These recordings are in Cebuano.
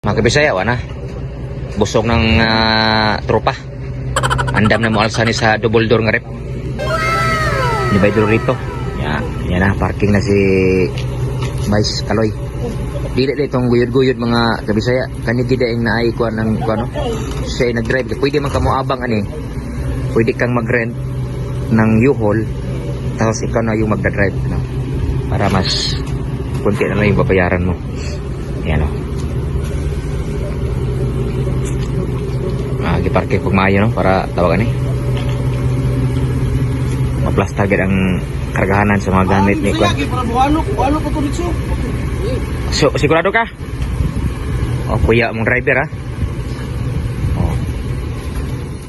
Mga kabisaya, wala. Busog ng tropa. Andam na mo alsa ni sa double door nga rep. Ni Baydol rito. Ya, yan na, parking na si Vice Kaloy. Dili na itong guyod-guyod, mga kabisaya. Kani gida ang naay kuan ng kuan no. Siya ay nag-drive. Pwede man kamo abang ani. Pwede kang mag-rent ng U-Haul tapos ikaw na yung magda-drive, no. Para mas kunti na lang yung babayaran mo. Yan o. Giparking pag maayo, no, para tawagan eh. Maplastar gid ang kargahanan sa mga gamit ni kuan. Buhano ko to. So, sigurado ka? Oh, kuya mong driver ha. Oh.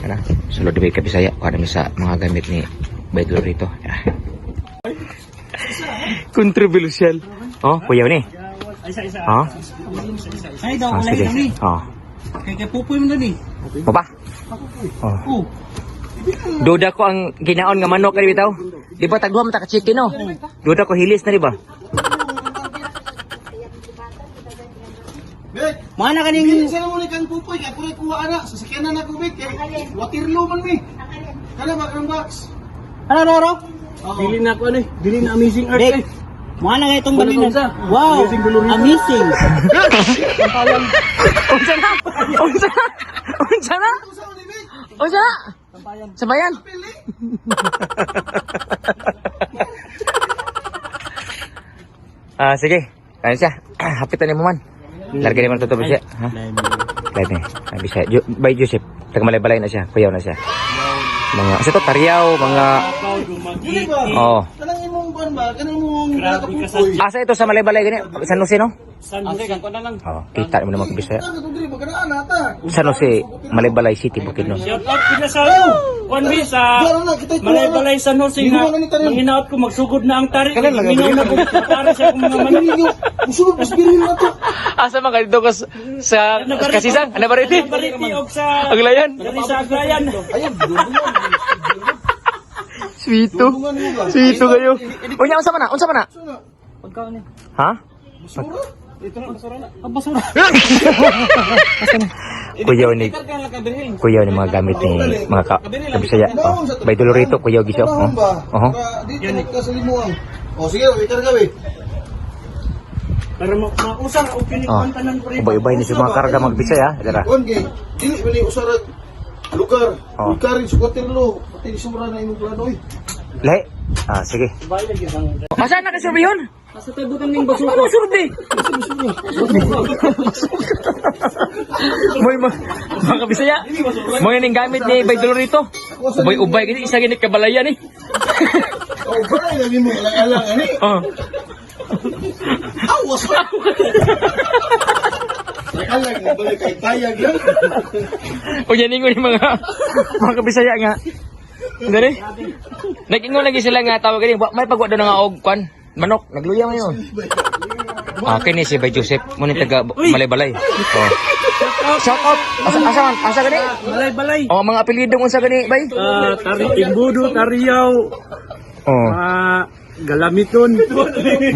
Tara, sulod di ka Bisaya para mi sa mga gamit ni Baydol rito. Tara. Controversial. Oh, kuya ni. Oh, Ay daw oh wala sige. ni. Oh. Kay kay pupoy mo ni. Baba. Oh. Oh. Duda ko ang ginaon nga manok kani bitaw. Di ba tagduha man ta ka chicken, no? Duda ko hilis na, di ba? Bek, Mana kaning dili sa mo ni kang pupoy kay kuray kuha ana sa sakyanan na ko, Bek, kay Waterloo man mi. Kana ba kang box? Ano ro ro? Dili na ko ano eh. Dili na Amazing Earth eh. Mana kay itong balina. Wow. Amazing. Unsa na? Unsa na? Unsa na? Unsa na? Sa bayan. Ah, sige. Kain siya. Hapitan ni mo man. Larga ni man to siya. Ha? Live ni. Sabi siya. By Joseph. Taga Malaybalay na siya. Kuyaw na siya. Mga, sa to, Tariyaw, mga, Dili ba? oh. Kanang imong kuan ba? Kanang imong ka pupoy. Asa ito sa Malaybalay gani? San Jose, no? San Jose kang na lang. Oh, kita mo naman kabisaya. Kana to diri ba kana ana ta? San Jose, Malaybalay City, Bukidnon. Shout out pila sa One B sa Diyan na, kita ikuha na. Malaybalay San Jose Hindi nga mo na ni tanim. manghinaot ko magsugod na ang tari. Mingaw na ko tari sa akong mga manok. Dili usulod mas biril na to. Asa man ka dito sa Kasisang? Ano ba rin? Nabariti og sa Aglayan. Diri sa Aglayan. Ayun, dulungan. Sweeto. Dulungan mo ba? Sweeto kayo. Unya, unsa man na? Unsa man na? Sana. Pagkaon ni. Ha? Basura. Ito na basura na. Ah, basura. Kuyaw ni Kuyaw ni mga gamit ni mga kabisaya. Oh. By Dolorito, kuyaw gisyo. Oh. Unahon ba? Oho. Para dito ka sa limuang. Oh, sige, ikarga we. Para mausar og kini Oh. tanan pre. Ubay-ubay ni sa mga karga mga bisaya. Dara. Kuan kay dili man ni usara lugar. Oh. Lugar sa Waterloo. Pati sura na imong plano oy. Lahi. Ah, sige. Asa na ka surbihon? Asa tayo butang ning basura? Ano surbi? Moy mga kabisaya. Moy ning gamit ni Bay Dolorito. Ubay-ubay gini isa gini kabalayan eh. Oh, balay lagi mo alang-alang ani. Oh. Awas ka. Alang mo balik kay tayag lang. Unya ningon ni mga kabisaya nga. Dali. Nag-ingon lagi sila nga tawag gani, may pagwa daw nga og kwan, manok, nagluya man yun. Ah, kini si Bay Joseph, mo ni taga Malaybalay. Oh. Shout out. Asa asa man? Asa gani? Malaybalay. Oh, mga apelyido unsa gani, Bay? Ah, tari Timbudo, Tariyaw, Oh, Galamiton.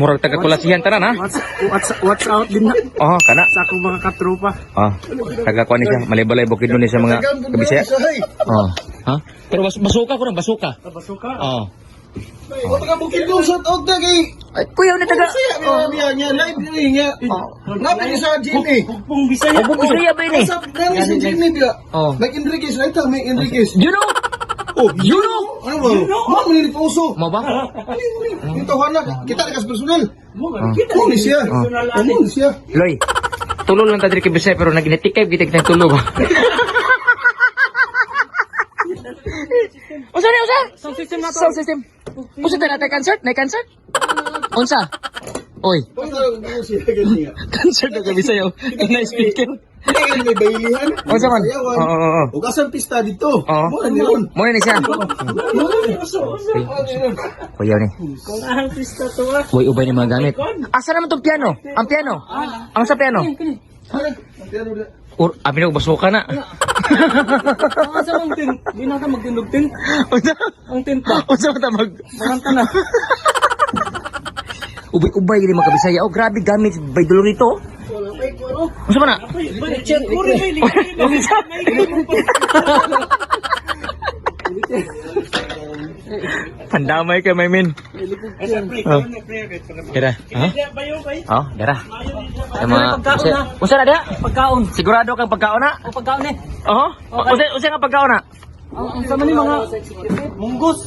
murag taga Kulasihan tanan ha. Watch out din na Oh, kana. sa akong mga katropa. Oh, taga kuan ni siya, Malaybalay Bukidnon ni sa mga kabisaya. Oh. Ha? Pero basuka ko nang basuka. Basuka. Oh. Wa taga Bukidnon shout out na kay. Ay, kuya ni taga. Siya niya niya live ni niya. Napit ni sa Jimmy. Hugpong Bisaya. Opo, Bisaya ba ini? Sa nani si Jimmy biya. Oh. Mike Enriquez, right? Mike Enriquez. You know? Oh, You know? ano ba? Mo man ni pauso. Mo ba? Ano yun? Yung tawanan, kita na kas personal. Mo ni siya. Personal, Mo ni siya. Loy, tulo lang ta diri kay Bisaya pero naginatikay gid kitang tulo ba. Unsa ni unsa? Sound system na to. Sound system. Unsa ta na concert? Na concert? Unsa? Oy, Mo siya ganyan. concert na kay Bisaya. Na speaker. Kaya may baylihan. Unsa man? Sayawan. Oo, oo, oo. Ug asang pista dito? Oo. Mo na ni ron. Mo na ni siya. Kuyaw ni. Kung ang pista to ah. Uy, ubay ni mga gamit. Asa naman tong piano? Ang piano? Ang sa piano? Or, abi na basuka na. Asa mang tin? Di na ka magtindog tin. Unsa? Ang tin pa. Unsa man ta mag Maranta na. Ubay-ubay gini mga kabisaya. Oh, grabe gamit by Dolorito. Unsa man na? Unsa? Pandamay kay may min. Oh. Dira. Ha? Oh, dira. Ay, mga Pagkaon na. Unsa na dia? Pagkaon. Sigurado kang pagkaon na? O pagkaon eh. Oo. Unsa unsa nga pagkaon na? Ang sa man ni mga munggos.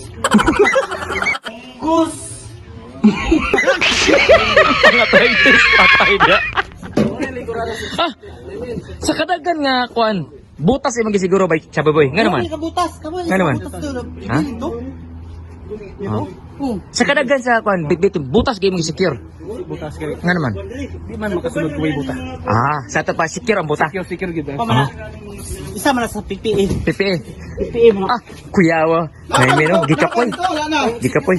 Munggos. Mga 20s patay da. Ah, sa kadagan nga kuan, butas imong gisiguro by Chaboy Boy. Nga naman. Kami kabutas, kami. Nga naman. Kabutas to. Ha? Ito. Oh. Oh. Sa kadagan sa kuan, bitbit butas gyud imong secure. Butas kay. Nga naman. Di man makasulod kuwi buta. Ah, sa ato pa secure ang buta. Secure secure gid. Pamana. Isa man na sa PPE. PPE. PPE mo. Ah, kuyawa. May mino, gikapoy. Wala na. Gikapoy.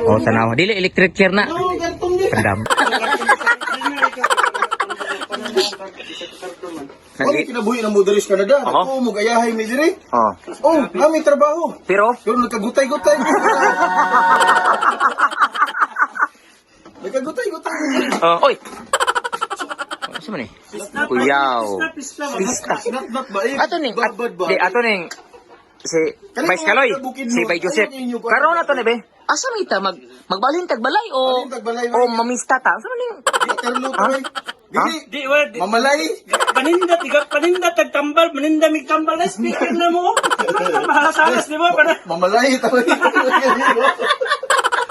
Oh, tanawa. Dili electric chair na. Ano karton din? Pandam. Ano kinabuhi ng mo diri sa Canada? Oo. Ako mo gayahay mi diri. Oh. Oh, nami trabaho. Pero Pero nagkagutay-gutay. Nagkagutay-gutay. oh, oy. Ano man eh? Kuyaw. Pista. Not ba? Eh, Ato ning babad ba? Di ato ning si Kani Vice mga Kaloy, bukid si mo, Bay Joseph. ano inyo pa? Karon na to ni be. Asa man ita mag magbalhin tag balay o Balhin tag balay, o mamista ta? Asa man ning Waterloo Ha? to eh. Dili, Di wa di. mamalay. Paninda tiga paninda tag tambal, paninda mig tambal na speaker na mo. Mahasalas di ba para. Mamalay to eh.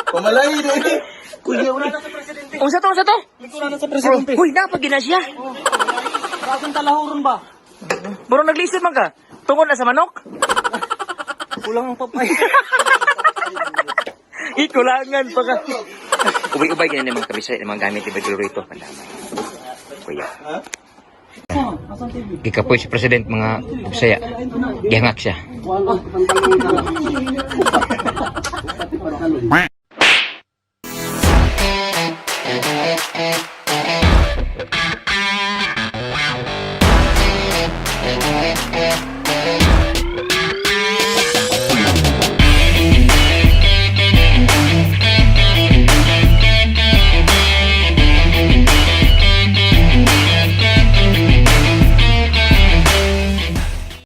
Mamalay to eh. Kuya, wala. Unsa to unsa to? Likuran na sa presidente. Uy, napag gina siya. Kasang talahuron ba? Bro naglisod man ka. Tungod na sa manok. Kulang ang papay. Ikulangan pa ka. Ubay-ubay ganyan mga kabisay, mga gamit ni Bagyo rito. Pandamay. Kuya. Gikapoy si President mga Bisaya. Gihangak siya. Wala.